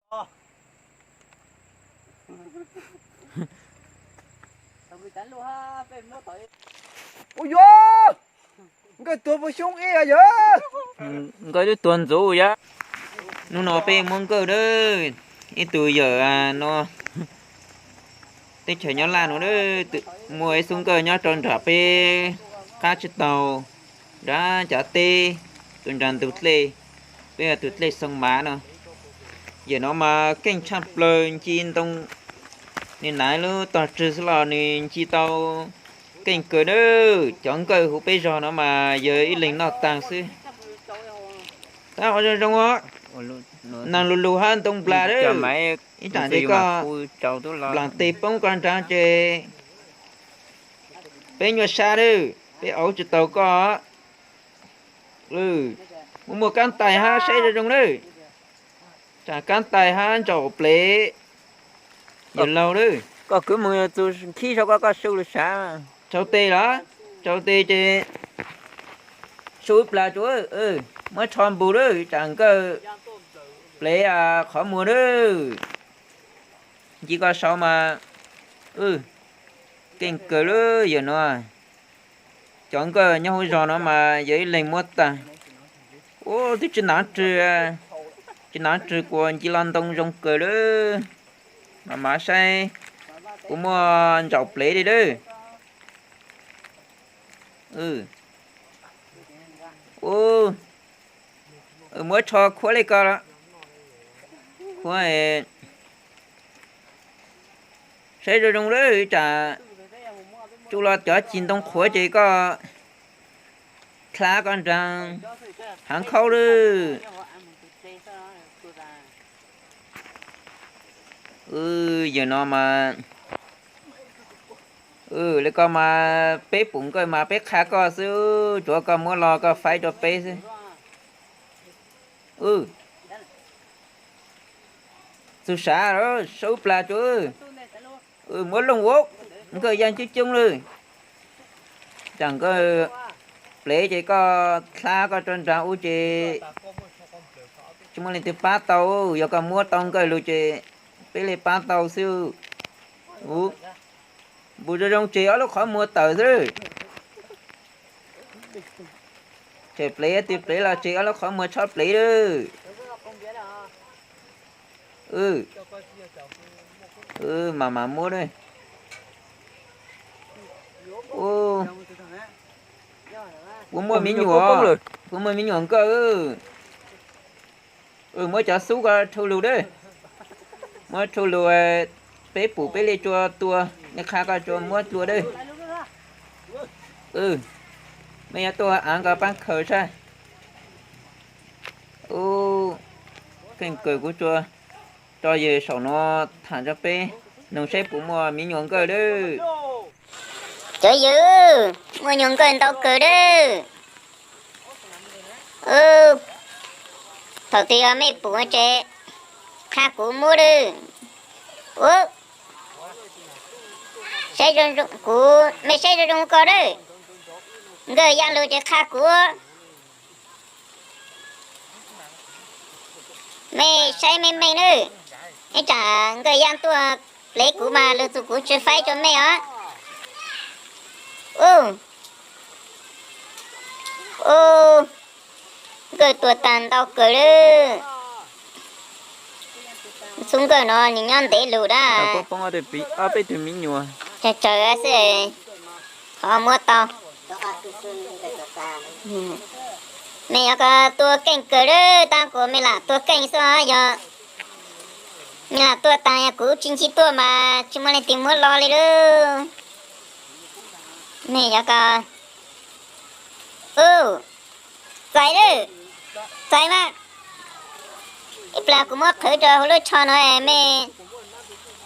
Ua yuav, nkawj tuag puas xyoob ib yawg. Nkawj twb tuag ntxub yam. Hnub no peb muab nkawj dab, ib tug yawm no, teb chaws nyob Laj no, muaj ib xub nkawj nyob rau nram peb qab tsis taug, nrad cav teb, tus nrad ntug dlej, peb tus dlej Xoo Mav no. Yawm no mas keej tshaj plaws, nci ntoo, nws nav lub tog rwg xwb los nws nci tau keej kawg dab. Cov nkawj huv peb zog no mas yawg ib leeg noj taag xwb. Tab ua zoo zoo os, nag lug lug hab ntoo nplas dab. Ib tsam tes koj nplaag tes poob koj nrad ces peb nyuaj sab dab, peb auv tsis taus koj. Muaj muaj kab tais hab saib zoo zoo lawm, tsam kab tais hab ntsaum plev. Yawm laug lawm, koj kwv moog txug khib sau koj, koj su lug sav. Tsau tes los? Tsau tes ces su ib plag tsuav, muab tsho npus lawm, tsam nkawj plev qhov muag lawm. Nci koj sau mas, keej kawg lawm yawm no. Cov nkawj nyob huv zog no mas yawg ib leeg muab tag. Ub, twb tsis nav rwg, tsis nav rwg kuas nci los ntoo zoo kawg lawm. Mas mas saib, kuv muaj ntsaum plev li lawm. Ub, muab tsho khuab li ko los, khuab, saib zoo zoo lawm, tsam tsuj los cov cig ntoo qhuav ces koj dlha koj nraag haav khaub lawm. Yawm no mas, li ko mas peb pum nkawj mas peb qha koj xwb, tsuav koj muab los koj faib rau peb xwb. Txug sav, sau plag tsuav, muab looj ua, nkawj ya coob coob lawm. Tsam nkawj plev ces koj dlha koj rau nraag ub ces tsis muaj leej twg pab tau, yog koj muab tau nkawj lug ces peb li pab tau xwb. Npus zoo zoo tseg ob lub qhov muag tawm xwb. Tseg plev, twb plev los tseg ob lub qhov muag tshob plev lawm. Mam mam muab. Puas muaj me nyuam, puas muaj me nyuam nkawj? Muab cov xub ko rhu lug dab. Muab rhu lug, peb pum peb li tsua tua, nej qha koj tsua muab dlua dab. Mej yuav tuaj aav ko paab khaws sab. Ub, keej kawg, kuv tso yawg saum no tham rau peb noog saib puas muaj me nyuam nkawj lawm. Cov yawg, muaj nyuam nkawj ntau kawg lawm. Thaum twg yog mej pum ces qha kuv muab lawm. Ub, saib zoo zoo, kuv, mej saib zoo zoo ko lawm. Nkawj ya lug ces qha kuv. Mej saib meej meej nawb, ib tsam nkawj ya tuaj plev kuv mas lug txug kuv tsi faib rua mej os. Ub, ub, nkawj tuag tag ntau kawg lawm. Xub nkawj no nws nyob ntev lug dab. Peb tug me nyuam, tsawg tsawg xwb, qhov muab tau. Mej yuav ko tua keej kawg lawm, tab kuas mej lam tua keej xwb, yog mej lam tua taag yog kuv tsi nci tuaj mas tsi muaj leej twg muab lo li lawm. Mej yuav ko, ub, txais lawm, txais mas. Ib plag kuv muab qhwv rau hauv lub tsho no, mej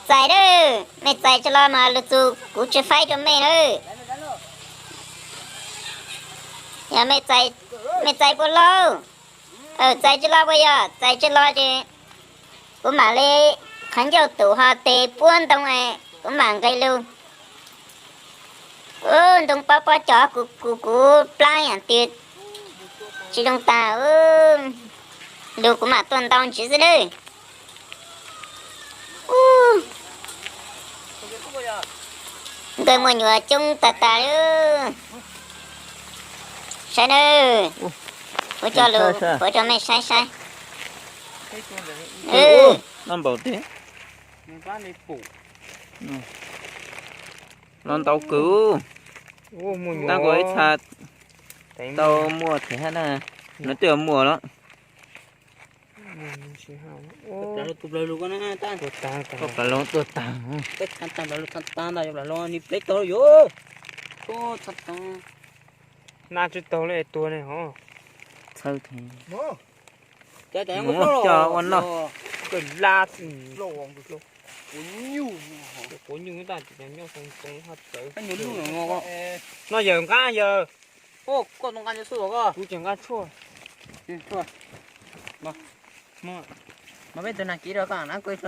txais lawm, mej txais tsi lo mas lug txug kuv tsi faib rua mej lawm. Yog mej txais puas lo? Txais tsi lo puas yog? Txais tsi lo ces kuv mam li qhov ncauj tum ho tes puab ntoo, kuv mam nqes lug. Ub, ntoo pob pob cov kuv, kuv, kuv plaab yam twg tsi zoo taag, lug kuv mam tuaj ntau ntsiv xwb lawm. Muaj nyuam coob tas tas li. Saib nawb. Ua coj lus, ua coj mej saib saib. Noj npaum teb. Los ntau kawg. Tab kuv ib txha tau muaj thiab na. Nws twb muaj los. Plaws loo tuag tag. Nab tsis taug li tuag ne hov. Txhawb thiab. Cov ua noj. Kawg lab. Quav nyuj tas, nyob txawv. Noj yawm nqab yawg. Kuv tseem nqa tshuaj. Mas peb tus nag kiv rau koj na, kuv